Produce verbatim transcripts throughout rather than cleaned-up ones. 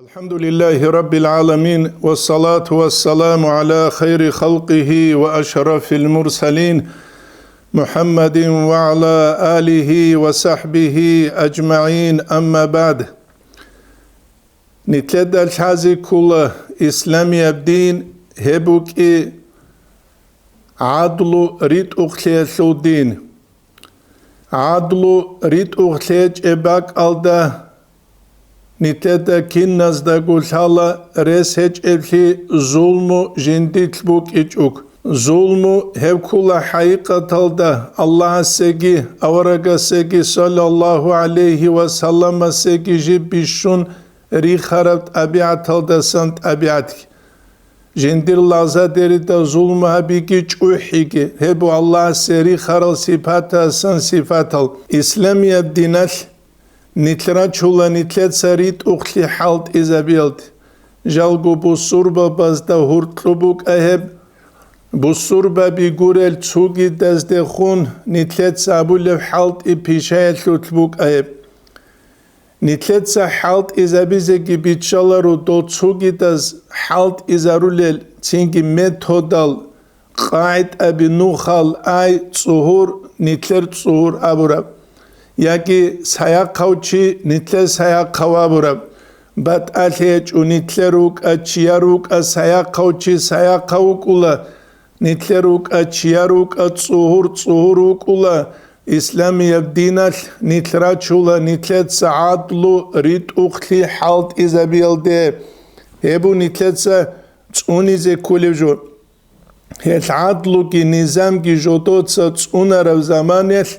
الحمد لله رب العالمين، والصلاة والسلام على خير خلقه وأشرف المرسلين، محمد وعلى آله وصحبه أجمعين، أما بعد. Нилъеда лъазе ккола исламияб дин, гьеб букӀи гӀадлу ритӀухълъиялъул дин. ГӀадлу ритӀухълъи гьечӀеб бакӀалда, нилъеда киназдаго лъала рес гьечӀеблъи зулму жиндилъ букӀичӀого. Зулму гьеб ккола хӀакъикъаталда Аллагьасеги аварагасеги саллаллагьу гӀалайгьи ва салламасеги жиб бищун рихараб тӀабигӀаталдасан тӀабигӀатги. Жиндир лагъзадерида зулму гьабиги чӀухӀиги, гьеб Аллагьасе рихарал сипатасан сипатал. Исламияб диналъ нилъ рачула нилъеца ритӀухълъи хӀалтӀизабиялде. Жалго бусурбабазда гьуркьу букӀа гьеб, бусурбаби гурел цугидаздехун нилъеца абулеб хӀалтӀи пишаялъулъ букӀа гьеб. Нилъеца хӀалтӀизабизеги биччаларо дол цугидаз хӀалтӀизарулел, цинги методал, къагӀидаби, нухал, ай, цӀугьур, нилъер цӀугьур абураб, яги саяхъав чи, нилъер саяхъав абураб, батӀалъи гьечӀо, нилъер рукӀа чияр рукӀа саяхъав чи саяхъав вукӀула, нилъер рукӀа чияр рукӀа цӀугьур цӀугьур вукӀула. Исламияб диналъ нилъ рачула нилъеца гӀадлу ритӀухълъи хӀалтӀизабиялде. Гьеб нилъеца цӀунизе кколеб жо. Гьел гӀадлуги низамги жодоца цӀунараб заманалъ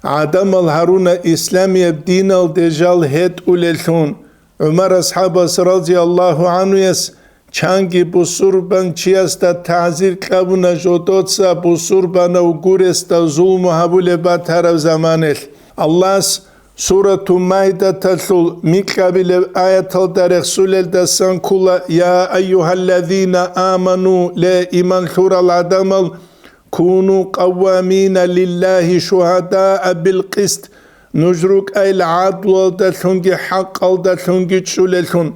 гӀадамал гьаруна исламияб диналде жал гьетӀулеллъун. ГӀумар асхӀабас, разияллагьу гӀанхуяс, чанги бусурбанчиясда тагӀзир кьабуна жодоца бусурбанав гуресда зулму гьабулеб батараб заманалъ. Аллагьас Сурату Майдаталъул микьабилеб аяталда рехсулелдасан ккола: «Я айюгьаллазина аману», ле, иман лъурал гӀадамал, «куну къаввамина лиллагьи шугьадаа билкъист», нуж рукӀайила гӀадлуялдалъунги хӀакъалдалъунги чӀулеллъун.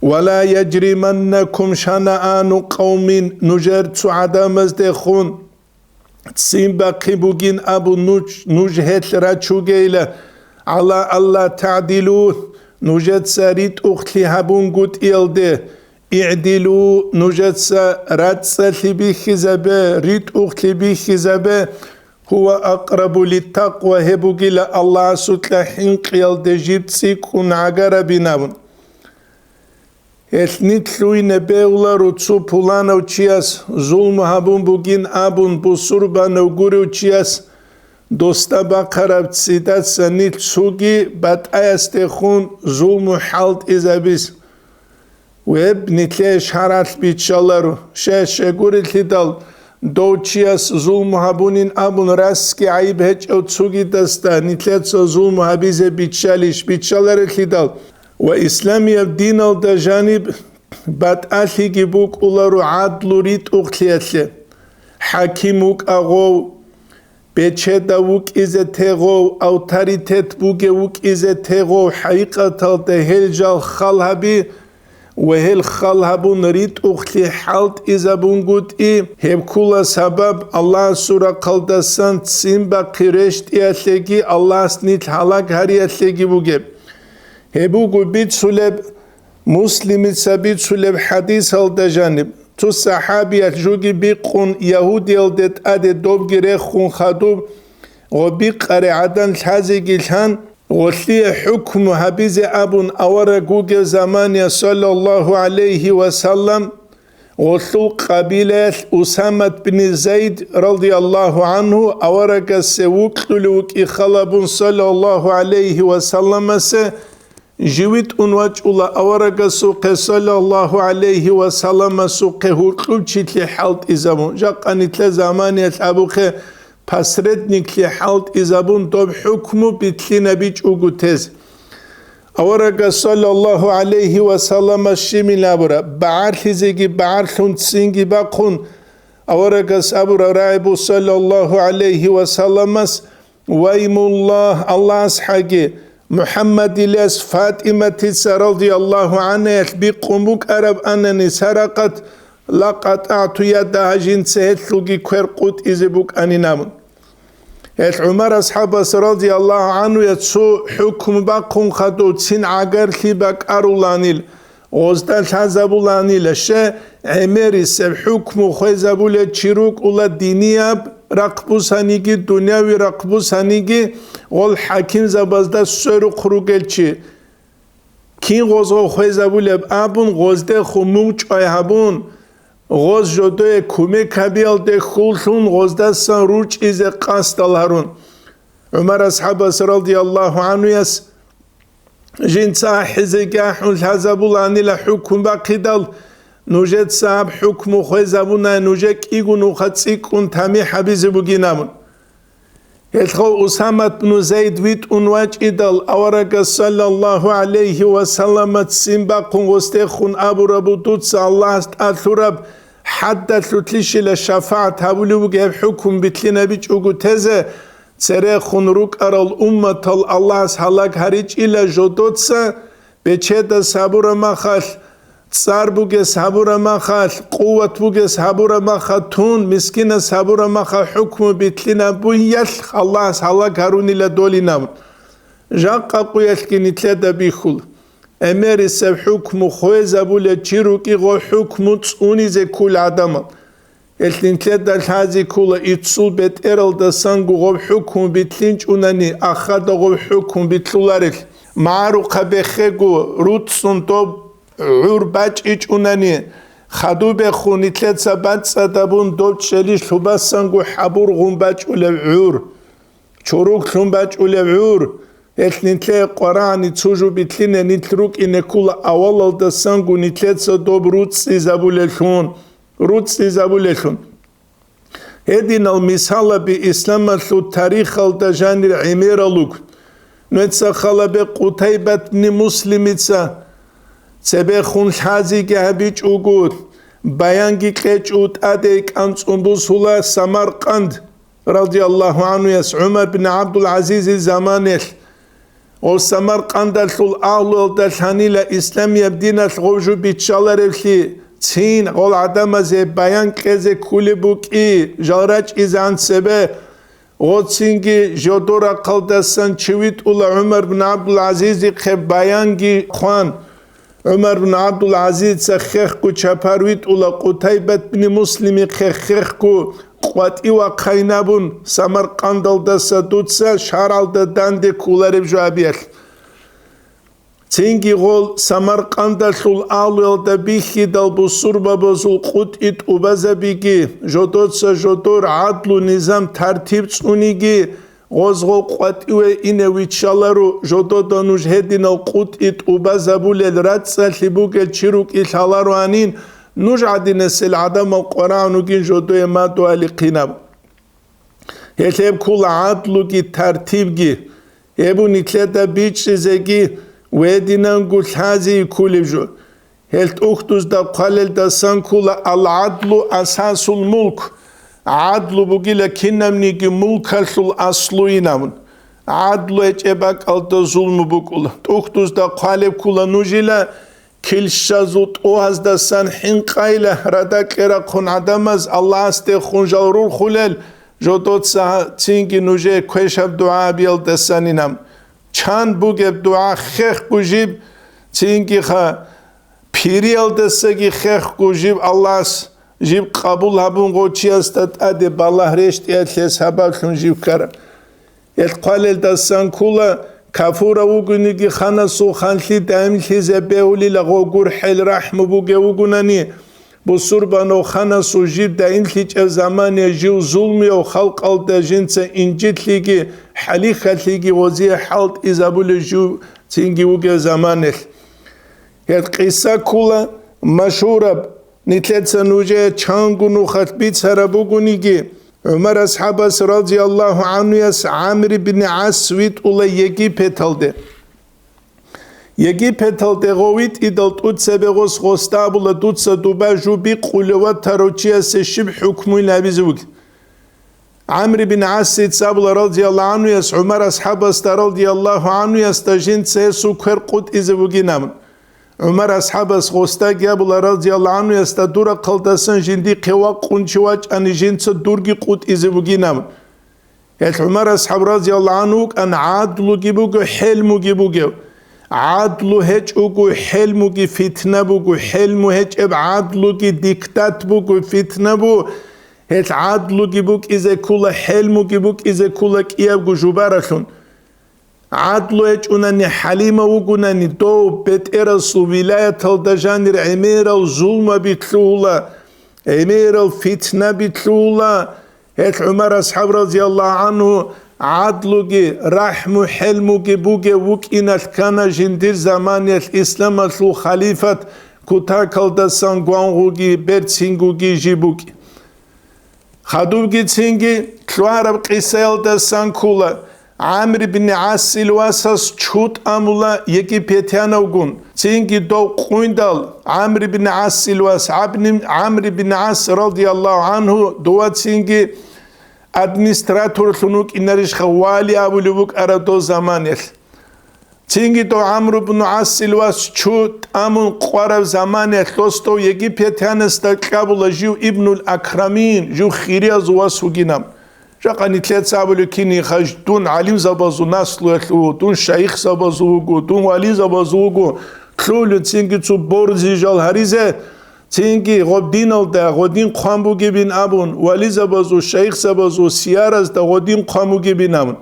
«Ва ла яжриманнакум шанаану къавмин», нужер цо гӀадамаздехун ццин бахъи бугин абун нуж, нуж гьелъ рачугейила, «гӀала алла тагӀдилу», нужеца ритӀухълъи гьабунгутӀиялде, «игӀдилу», нужеца рацӀцӀалъи бихьизабе, ритӀухълъи бихьизабе, «гьува акърабу литтакъва», гьеб бугила Аллагьасукьа хӀинкъиялде жиб цӀикӀкӀун гӀагарабин абун. Гьелъ нилъ лъугьине бегьуларо цо пуланав чияс зулму гьабун бугин абун бусурбанав гурев чияс досда бахъараб ццидаса нилъ цоги батӀаясдехун зулму хӀалтӀизабиз. Гьеб нилъее шаргӀалъ биччаларо. Щай-щай гурелъидал, дов чияс зулму гьабунин абун расги гӀайиб гьечӀев цугидасда нилъеца зулму гьабизе биччалищ? Биччаларелъидал. Ва исламияб диналда жаниб батӀалъиги букӀуларо гӀадлу ритӀухълъиялъе. ХӀаким вукӀа гъов, бечеда вукӀизе те гъов, авторитет бугев вукӀизе те гъов, хӀакъикъаталда гьел жал хал гьаби ва гьел хал гьабун ритӀухълъи хӀалтӀизабунгутӀи, гьеб ккула сабаб Аллагьасул рахъалдасан ццин бахъи рещтӀиялъеги Аллагьас нилъ гьалаг гьариялъеги бугеб. Гьеб буго бицулеб, Муслимица бицулеб хӀадисалда жаниб, цо сахӀабиялъ жуги бикъун ягьудиялде тӀаде добги рехун хадуб, гъо бикъаре гӀадан лъазеги лъан, гъолъие хӀукму гьабизе абун авараг вугев замания, саллаллагьу гӀалайгьи ва саллам, гъолъул къабилаялъ Усамат бин Зайд, радияллагьу гӀанху, аварагасе вукьулев вукӀи халабун, саллаллагьу гӀалайгьи ва салламасе, живитӀун вачӀула аварагасухъе, саллаллагьу гӀалайгьи ва салламасухъе, гьуркьубчилъи хӀалтӀизабун, жакъа нилъер заманиялъ абухъе, посредниклъи хӀалтӀизабун, доб хӀукму битлъинабичӀого тез. Аварагас, саллаллагьу гӀалайгьи ва саллама, щибин абура, багӀарлъизеги багӀарлъун ццинги бахъун, аварагас абура рагӀи буго, саллаллагьу гӀалайгьи ва салламас: «Ваймуллагь, Аллагьас хӀаги, МухӀаммадилас ФатӀиматица радияллагьу гӀанхаялъ бикъун букӀараб анани саракъат, ла къатӀагӀту яда, гьажинца гьелъулги квер къутӀизе букӀанин абун. Гьелъ ГӀумар асхӀабас радияллагьу гӀанхуяс цо хӀукму бахъун хадув цин гӀагарлъи бакӀаруланил, гъозда лъазабуланила, ще гӀемерисеб хӀукму хвезабулев чи рукӀула динияб рахъ бусаниги, дунияви рахъ бусаниги, гъол хӀакимзабазда сверухъ ругел чи. Кин гъозго хвезабулеб абун, гъоздехун мугъчӀвай гьабун, гъоз жодое кумек гьабиялде хьуллъун, гъоздасан ручӀизе къасдал гьарун. ГӀумар асхӀабас радияллагьу гӀанхуяс жинца ахӀизеги ахӀун лъазабуланила хӀукму бахъидал, нужеца гьаб хӀукму хвезабунай, нужер кӀиго нуха цӀикӀкӀун тамихӀ гьабизе бугин абун. Гьелъго Усамат бну Зайд витӀун вачӀидал, аварагас саллаллагьу гӀалайгьи ва салламат ццин бахъун гъосдехун абурабу, дуца Аллагьас тӀалъураб хӀаддалъулъищила шафагӀат гьабулев вугеб хӀукму битлъинабичӀого тезе, церехун рукӀарал умматал Аллагьас гьалаг гьаричӀила жодоца, бечедас гьабураб махалъ, цӀар бугес гьабураб махалъ, къуват бугес гьабураб махалъ тун, мискинас гьабураб махалъ хӀукму битлъинабуялъ Аллагьас гьалаг гьарунила долинаб. Жакъа къуялъги нилъеда бихьул. Эмерисеб хӀукму хвезабулев чи рукӀи гъо хӀукму цӀунизе ккул гӀадамал. Гьелъ нилъеда лъази ккула иццул бетӀералдасанго гъоб хӀукму битлъинчӀунани, ахада гъоб хӀукму битлъуларелъ. МагӀарухъа бехего руцӀцӀун доб гӀур бачӀичӀунани, хадубехун нилъеца бацӀцӀадабун доб чӀели лъубасанго хӀабургъун бачӀулев гӀур. Чоруглъун бачӀулев гӀур, гьелъ нилъее къварагӀани цо жо битлъине нилъ рукӀине ккула авалалдасанго нилъеца доб руцӀцӀизабулелъун, руцӀцӀизабулелъун. Гьединал мисалаби исламалъул тарихалда жанир гӀемерал руго. Нуеца халабе Къутайбат бни Муслимица цебехун лъазиги гьабичӀого, баянги кьечӀо, тӀаде кӀанцӀун бусула Самаркъанд. Радияллагьу гӀанхуяс ГӀумар бин ГӀабдул-ГӀазизил заманаялъ, гъов Самаркъандалъул агьлуялда лъанила исламияб диналъ гъов жо биччаларевлъи, цин гъол гӀадамазе баян кьезе ккулеб букӀи, жал рачӀизегӀан цебе, гъоцинги жодор рахъалдасан чи витӀула ГӀумар бин ГӀабдул-ГӀазизихъе баянги хъван. ГӀумар бин ГӀабдул-ГӀазизица хехго чапар витӀула, Къутайбат бин Муслимихъе хехго къватӀивахъайнабун, Самаркъандалдаса дуца шаргӀалда данде кколареб жо гьабиялъ. Цинги гъол Самаркъандалъул агьлуялда бихьидал бусурбабазул къутӀи тӀубазабиги, жодоца жодор гӀадлу низам тартиб цӀуниги, гъозго къватӀиве ине виччаларо, жодода нуж гьединал къутӀи тӀубазабулел рацӀцӀалъи бугел чи рукӀи лъалароанин, нуж гӀадинасел гӀадамал къварагӀун вугин жодое мадугьалихъинаб. Гьелъ гьеб ккула гӀадлуги тартибги, гьеб нилъеда бичӀчӀизеги ва гьединанго лъази ккулеб жо. Гьел тӀухьдузда хъвалелдасан ккула: «Ал-гӀадлу асасул мулк», гӀадлу бугила кинабниги мулкалъул аслуинабун. ГӀадлу гьечӀеб бакӀалда зулму букӀула. ТӀухьдузда хъвалеб ккула нужила: килщазул тӀугьаздасан хӀинкъайила радакье рахъун гӀадамаз Аллагьасдехун жал рурхулел, жодоца цинги нужее квешаб дугӀа гьабиялдасанинаб. Чан бугеб дугӀа хехго жиб, цинги ха, пириялдасаги хехго жиб Аллагьас, жиб къабул гьабун гъочиясда тӀаде балагь рещтӀиялъе сабаблъун жиб ккараб. Гьел хъвалелдасан ккула, кафурав вугониги ханасул ханлъи даимлъизе бегьулила гъо гурхӀел рахӀму бугев вугунани, бусурбанав ханасул жиб даимлъичӀеб замане жив зулмуяв халкъалда жинца инжитлъиги хӀалихьалъиги гъозие хӀалтӀизабулев жив цинги вугев заманелъ. Гьел къиса ккула машгьураб, нилъеца нужее чанго нухалъ бицараб бугониги, ГӀумар асхӀабас радияллагьу гӀанхуяс ГӀамр ибн ГӀас витӀула Египеталде. Египеталде гъов витӀидал тӀуцебе гъос гъосда абула: «Дуца дуба жу бикъулев ватарав чиясе щиб хӀукмуйин гьабизе вугеб?» ГӀамр ибн ГӀасица абула радияллагьу гӀанхуяс ГӀумар асхӀабасда радияллагьу гӀанхуясда жинца гьесул квер къутӀизе бугин абун. ГӀумар асхӀабас гъосдаги абула радияллагьу гӀанхуясда, дур рахъалдасан жиндихъе вакъун чи вачӀани жинца дурги къутӀизе бугин абун. Гьелъ ГӀумар асхӀаб радияллагьу гӀанху вукӀан гӀадлуги буго, хӀелмуги бугев. ГӀадлу гьечӀого хӀелмуги фитна буго, хӀелму гьечӀеб гӀадлуги диктат буго, фитна бу. Гьелъ гӀадлуги букӀизе ккола, хӀелмуги букӀизе ккола кӀиябго жубаралъун. ГӀадлу гьечӀунани, хӀалимав вугунани, дов бетӀерасул вилаяталда жанир гӀемерал зулмаби лъугьула, гӀемерал фитнаби лъугьула. Гьелъ ГӀумар асхӀаб радияллагьу гӀанху гӀадлуги, рахӀму-хӀелмуги бугев вукӀиналъ ккана жиндир заманиялъ исламалъул халифат кутакалдасан гвангъуги берцингуги жиб букӀи. Хадубги цинги лъугьараб къисаялдасан ккола, ГӀамр ибн ГӀасил васас чу тӀамула египетянавгун, цинги дов къуйндал, ГӀамр ибн ГӀасил вас, ГӀабни-, ГӀамр ибн ГӀас радияллагьу гӀанху, дова цинги администраторлъун вукӀинарищха, вали абулев вукӀарав дов заманиялъ. Цинги дов ГӀамру бну ГӀасил вас чу тӀамун къварав заманиялъ досдов египетянасда кьабула жив Ибнул Акрамин, жив хириязул вас вугинаб. Жакъа нилъеца абулеб кинихъа, дун гӀалимзабазул наслуялъ вуго, дун шайихзабазул вуго, дун вализабазул вуго, лъугьулин цинги цо борзи жал гьаризе, цинги гъоб диналда гъодин хъван бугебин абун, вализабазул, шайихзабазул сияразда гъодин хъван бугебин абун.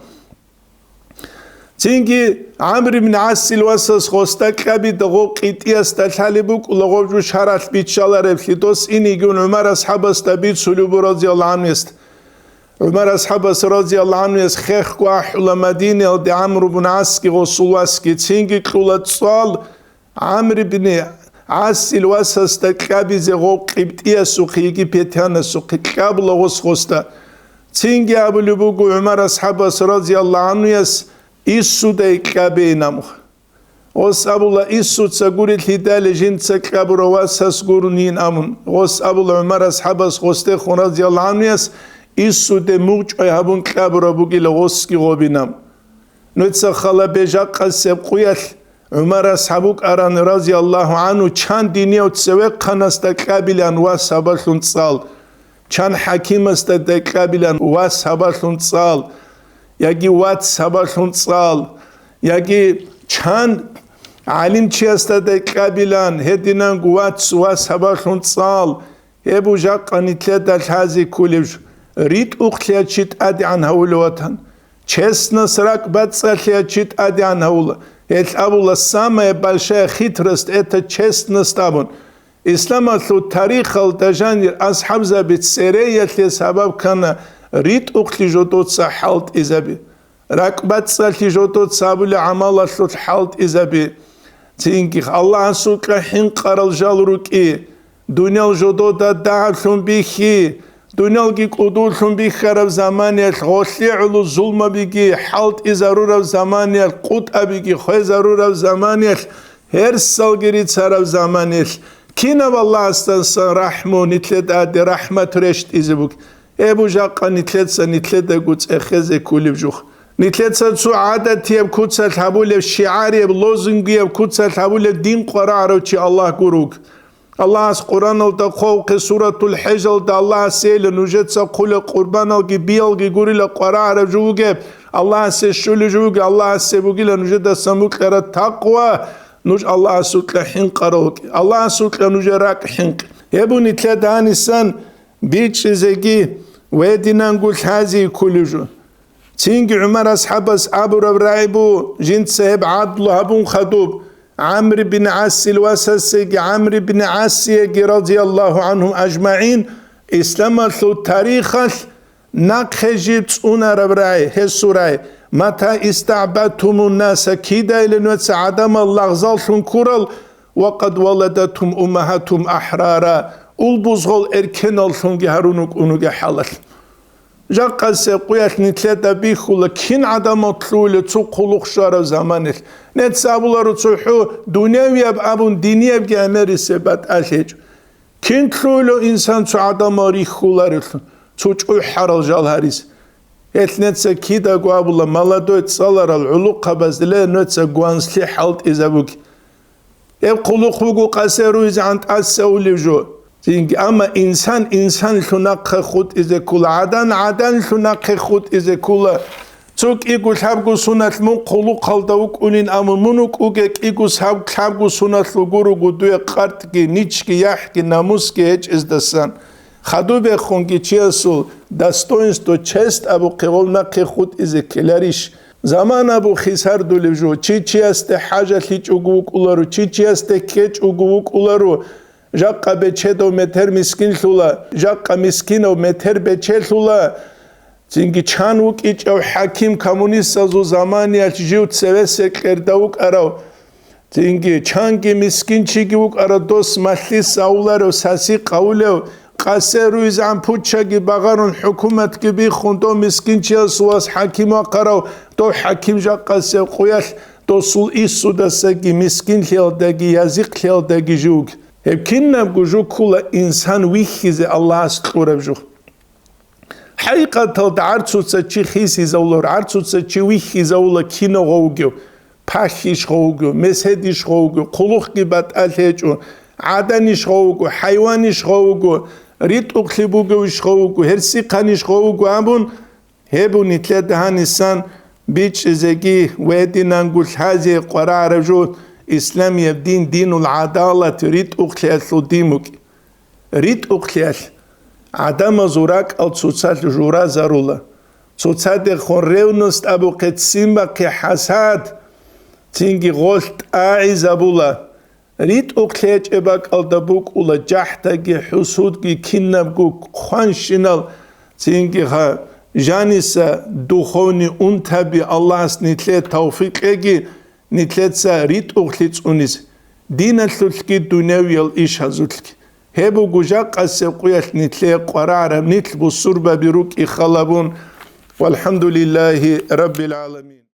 Цинги ГӀамр ибн ГӀасил васас гъосда кьабида гъов къитӀиясда лъалеб букӀула гъов жо шаралъ биччалареблъи, дос инигун ГӀумар асхӀабасда бицулеб буго радияллагьу гӀанхуясда. ГӀумар асхӀабас радияллагьу гӀанхуяс хехго ахӀула Мадинаялде ГӀамр ибн ГӀасги гъосул васги, цинги кьула цӀал, ГӀамр ибн ГӀасил васасда кьабизе гъов къибтӀиясухъе, египетянасухъе, кьабула гъос гъосда. Цинги абулеб буго ГӀумар асхӀабас радияллагьу гӀанхуяс, Иссудай кьабейин абун. Гъос абула, Иссуца гурелъидали жинца кьабурав васас гурунин абун. Гъос абула ГӀумар асхӀабас гъосдехун радияллагьу гӀанхуяс, Иссуде мугъчӀвай гьабун кьабураб бугила гъосги гъобинаб. Нуца хала бе жакъасеб къуялъ ГӀумар асхӀаб вукӀаран, разияллагьу гӀанху, чан динияв цевехъанасда кьабилан вас гьабалъун цӀал, чан хӀакимасда кьабилан вас гьабалъун цӀал, яги вац гьабалъун цӀал, яги чан гӀалимчиясда кьабилан гьединанго вац вас гьабалъун цӀал, Гьеб жакъа нилъеда лъазе кколеб жо, ритӀухълъи чи тӀадегӀан гьавулев ватан. Честность, ракӀбацӀцӀалъи чи тӀадегӀан гьавула. Гьелъ абула, самая большая хитрость — это честность абун. Исламалъул тарихалда жанир асхӀабзаби цереялъе сабаб ккана ритӀухълъи жодоца хӀалтӀизаби. РакӀбацӀцӀалъи жодоца гьабулеб гӀамалалъулъ хӀалтӀизаби. Цинги Аллагьасукьа хӀинкъарал жал рукӀи. Дуниял жодода дагьаблъун бихьи. Дуниялги кӀудуллъун бихьараб заманиялъ, гъолъи гӀоло зулмабиги хӀалтӀизарураб заманиялъ, къутӀабиги хвезарураб заманиялъ, гьерсалги рицараб заманиялъ, кинаб Аллагьасдасан рахӀму нилъеда тӀаде рахӀмат рещтӀизе бугеб? Гьеб жакъа нилъеца нилъедаго цӀехезе кколеб жо. Нилъеца цо гӀадатияб куцалъ гьабулеб, шигӀарияб, лозунгияб куцалъ гьабулеб дин къварагӀарав чи Аллагь гуро вуго. Аллагьас Къуръаналда хъвавухъе, Суратул ХӀежалда Аллагьас эйла нужеца хъулеб къурбаналги биялги гурила къварагӀараб жо вугеб, Аллагьасе щулеб жо вугеб, Аллагьасе бугила нужедасан букьараб такъва, нуж Аллагьасукьа хӀинкъарал вукӀи, Аллагьасукьа нужер ракӀ хӀинкъи. Гьеб нилъеда гьанисан бичӀчӀизеги ва гьединанго лъазе кколеб жо. Цинги ГӀумар асхӀабас абураб рагӀи буго, жинца гьеб гӀадлу гьабун хадуб, ГӀамр бин ГӀасил васасеги ГӀамр бин ГӀасиеги, радияллагьу гӀанхум ажмагӀин, исламалъул тарихалъ нахъе жиб цӀунараб рагӀи, гьесул рагӀи: «Мата истагӀбадтумун наса», кидайилан веца гӀадамал лагъзаллъун ккурал, «Ва къад валадатум уммагьатум ахӀрара», улбузгъал эркеналлъунги гьарун вукӀун вугеб хӀалалъ. Жакъасеб къуялъ нилъеда бихьула, кин гӀадамал лъугьула цо хъулухъ щвараб заманалъ. Нецц абуларо цохӀо, дунявияб абун диниябги гӀемерисеб батӀалъи гьечӀо. Кин лъугьула инсан цо гӀадамал рихьуларевлъун, цо чӀухӀарал жал гьаризе? Гьелъ неца кидаго абула, молодой цӀаларал гӀулухъабазде нуца гванслъи хӀалтӀизабуге. Гьеб хъулухъ буго къасе руйзегӀан тӀаса улев жо. Цинги, амма инсан инсанлъун нахъе хутӀизе ккола, гӀадан гӀаданлъун нахъе хутӀизе ккола. Цо кӀиго лъабго суналъ мун хъулухъалда вукӀунин, амма мун вукӀуге кӀиго саб-, лъабго суналъул гуруго дуе къартӀги, ничги, яхӀги, намусги гьечӀездасан. Хадубехунги чиясул достоинство, честь абухъе гъол нахъе хутӀизе ккеларищ? Заман абу хисардулев жо, чи чиясде хӀажалъичӀого вукӀуларо, чи чиясде ккечӀого вукӀуларо, жакъа бечедав метер мискинлъула, жакъа мискинав метер бечелъула. Цинги чан вукӀичӀав хӀаким коммунистазул заманиялъ жив цевесе кьерда вукӀарав, цинги чанги мискинчиги вукӀарав, дос малъиса авуларев, саси къавулев, къасе руйзан пуччаги багъарун, хӀукуматги биххун, дов мискинчиясул вас хӀаким вахъарав, дов хӀаким жакъасеб къуялъ досул иссудасаги, мискинлъиялдаги, язихълъиялдаги жуг. Гьеб кинабго жо ккола инсан вихьизе Аллагьас кьураб жо. ХӀакъикъаталда гӀарцуца чи хисизавулар, гӀарцуца чи вихьизавула кинав гъов вугев, пахьиш гъов вугев, меседиш гъов вугев, хъулухъги батӀалъи гьечӀо, гӀаданиш гъов вуго, хӀайваниш гъов вуго, ритӀухълъи бугевиш гъов вуго, гьерсихъаниш гъов вуго абун, гьеб нилъеда гьанисан бичӀчӀизеги ва гьединанго лъазе къварагӀараб жо, исламияб дин, динул гӀадалат, ритӀухълъиялъул дин букӀин. РитӀухълъиялъ гӀадамазул ракӀал цоцалъ журазарула. Цоцадехун ревность абухъе, ццин бахъе хӀасад, цинги гъолъ тӀагӀизабула. РитӀухълъи гьечӀеб бакӀалда букӀула жахӀдаги, хӀусудги, кинабго хъванщинал, цинги гьа, жаниса духовный унтаби. Аллагьас нилъее тавфикъ кьеги, нилъеца ритӀухълъи цӀунис, диналъулъги дунявиял ишазулъги. Гьеб буго жакъасеб къуялъ нилъее къварагӀараб нилъ бусурбаби рукӀин халабун. ВалхӀамдулиллагьи раббил гӀаламин.